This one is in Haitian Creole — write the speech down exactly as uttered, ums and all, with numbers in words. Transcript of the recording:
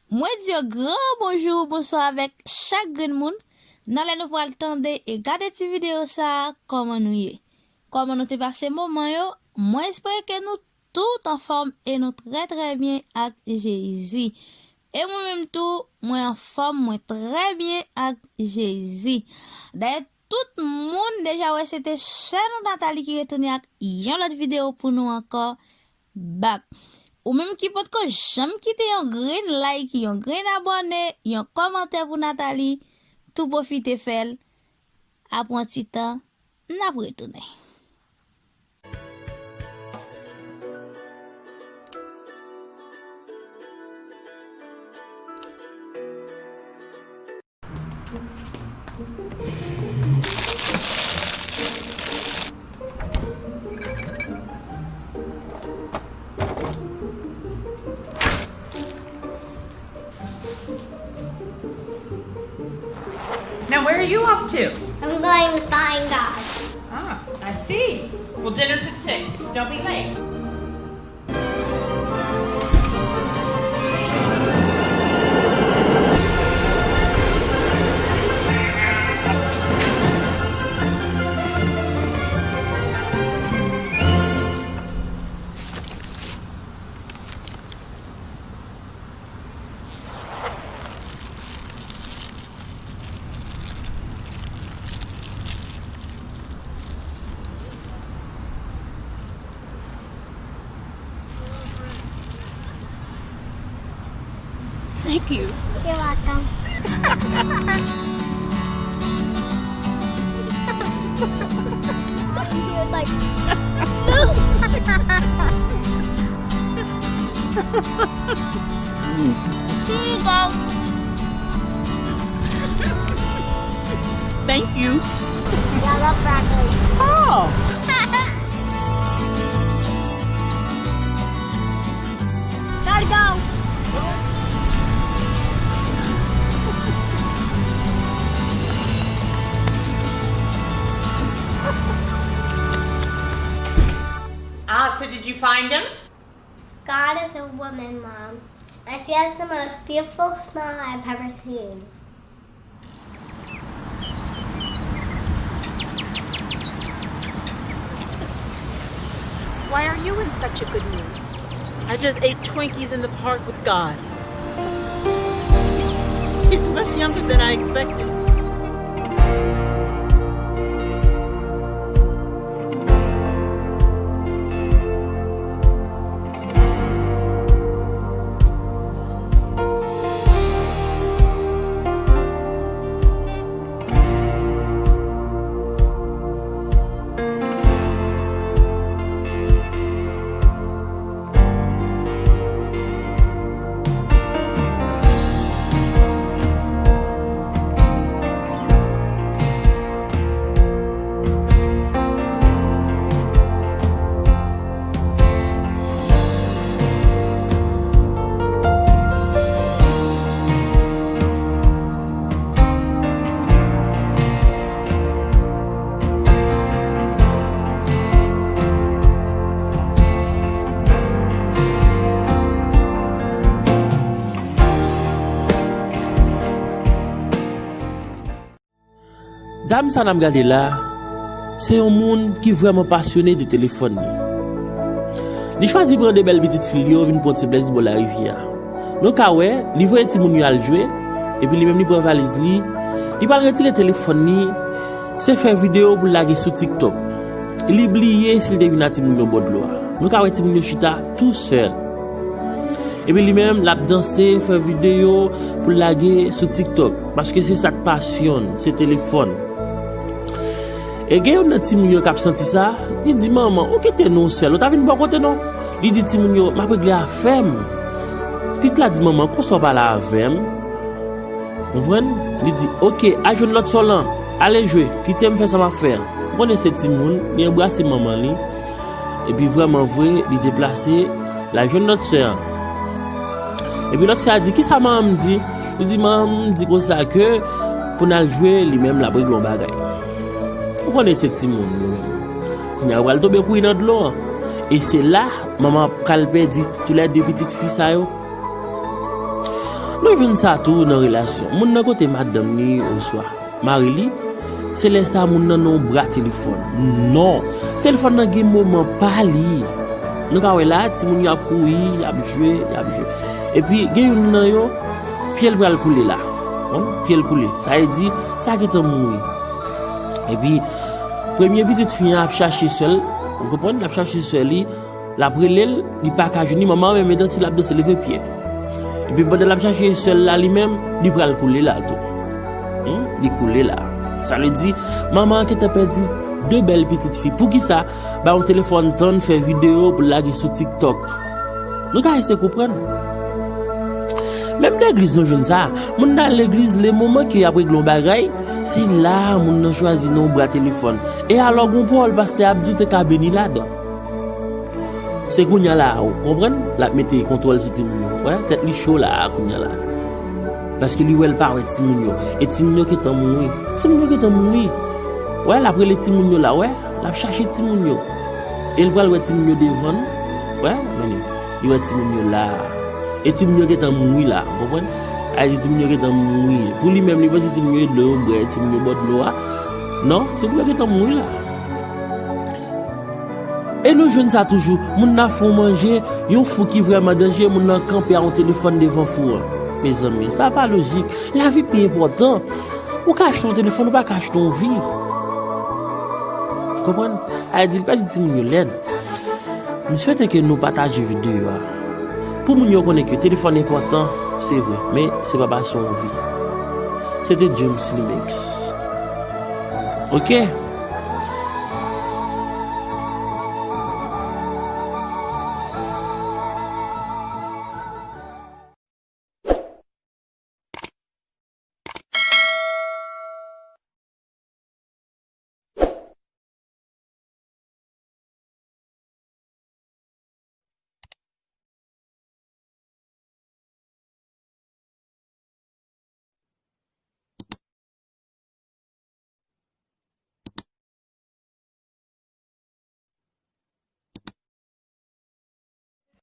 Mwen di yo gran bonjou, bonswa avèk chak grenn moun. Nan lè nou pral tande e gade ti videyo sa a, kòman nou ye? Kòman nou te pase moman yo? Mwen espere ke nou tout anfòm e nou trè, trè byen ak Jezi. E mwen menm tou, mwen anfòm, mwen trè byen ak Jezi. Dayè, tout moun deja wè se te sè nou Nathalie ki retounen ak yon lòt videyo pou nou ankò. Bak. Ou menm ki potko janm kite yon grenn like, yon grenn abòne, yon kòmantè pou Nathalie, tou pwofite fè l. Apre yon ti tan, n ap retounen. Now, where are you off to? I'm going to find God. Ah, I see. Well, dinner's at six. Don't be late. Thank you. You're welcome. He was like, no. Here you go. Thank you. Yeah, I love broccoli. Oh. Gotta go. Ah, so did you find him? God is a woman, Mom, and she has the most beautiful smile I've ever seen. Why are you in such a good mood? I just ate Twinkies in the park with God. He's much younger than I expected. Dam sa n ap gade la, se yon moun ki vrèman pasyone de telefòn li. Li chwazi pran de bèl pitit fi l yo vin pran ti plèzi bò larivyè a. Nou ka wè, li voye timoun yo al jwe, epi li menm li pran valiz li, li pral retire telefòn li, se fè videyo pou l lage sou TikTok. Li bliye si l te vin a timoun yo bò dlo a. Nou ka wè timoun yo chita tou sèl. Epi li menm, l ap danse, fè videyo pou l lage sou TikTok. Paske se sa k pasyon l, se telefòn. E gen youn nan timoun yo k ap santi sa, li di, "Manman, ou kite nou sèl, ou ta vin bò kote nou." Li di timoun yo, "M ap regle afè m." Pitit la di, "Manman, konsa w pale avè m?" Konprann? Li di, "Oke, al jwenn lòt sè w lan, ale jwe, kite m fè sa m ap fè an." Ou konnen se timoun, li anbrase manman li, epi vrèman vre, li deplase, l al jwenn lòt sè an. Epi lòt sè a di, "Kisa manman m di?" Li di, "Manman m di konsa ke pou n al jwe, li menm l ap regle yon bagay." Ou konnen se timoun, li menm. Kounye a, yo pral tonbe kouri nan dlo an. E se la, manman an pral pèdi toulède pitit fi sa yo. Nou jwenn sa tou nan relasyon. Moun nan kote madanm li oswa mari li, se lè sa moun nan nan yon bra telefòn. Non, telefòn nan gen moman pa li. Nou ka wè la, timoun yo ap kouri, y ap jwe, y ap jwe. Epi gen youn nan yo, pye l pral koule la. Bon, pye l koule. Sa vle di, sa gentan mouri. Epi, premye pitit fi an ap chache sè l, ou konprann, l ap chache sè li, l ap rele l, li pa ka jwenn li, manman an menm danse, l ap danse leve pye. Epi pandan l ap chache sè l la li menm, li pral koule la tou. Hmm? Li koule la. Sa vle di, manman an gentan pèdi de bèl pitit fi. Poukisa? Ba yon telefòn tan fè videyo pou l lage sou TikTok. Nou ka eseye konprann. Menm legliz nou jwenn sa. Moun nan al legliz, le moman ke y ap regle yon bagay, se la moun nan chwazi nan yon bra telefòn. E alò gon pawòl pastè ap di w te ka beni ladan. Se kounya la, ou konprann? L ap mete kontwòl sou timoun yo. Wè, tèt li cho la, kounya la. Paske li wè l pa wè timoun yo. E timoun yo gentan mouri. Timoun yo gentan mouri. Wè, l ap rele timoun yo la, wè. L ap chache timoun yo. E l pral wè timoun yo devan l. Wè, men li wè timoun yo la. E timoun yo gentan mouri la, ou konprann? A di timoun yo gentan mouri. Pou li menm, li panse timoun yo e dlo yo bwè, timoun yo bò dlo a. Non, timoun yo gentan mouri la. E nou jwenn sa toujou. Moun nan fou manje, yon fou ki vrèman danje, moun nan kanpe a yon telefòn devan fou an. Mezanmi, sa pa lojik. Lavi pi enpòtan. Ou ka achte yon telefòn, ou pa ka achte yon vi. Ou konprann? A di, li pa di timoun yo lèd. M swete ke nou pataje videyo a. Pou moun yo konnen ke telefòn enpòtan, se vre, men se pa pase yon vi. Se te James Limix. Oke?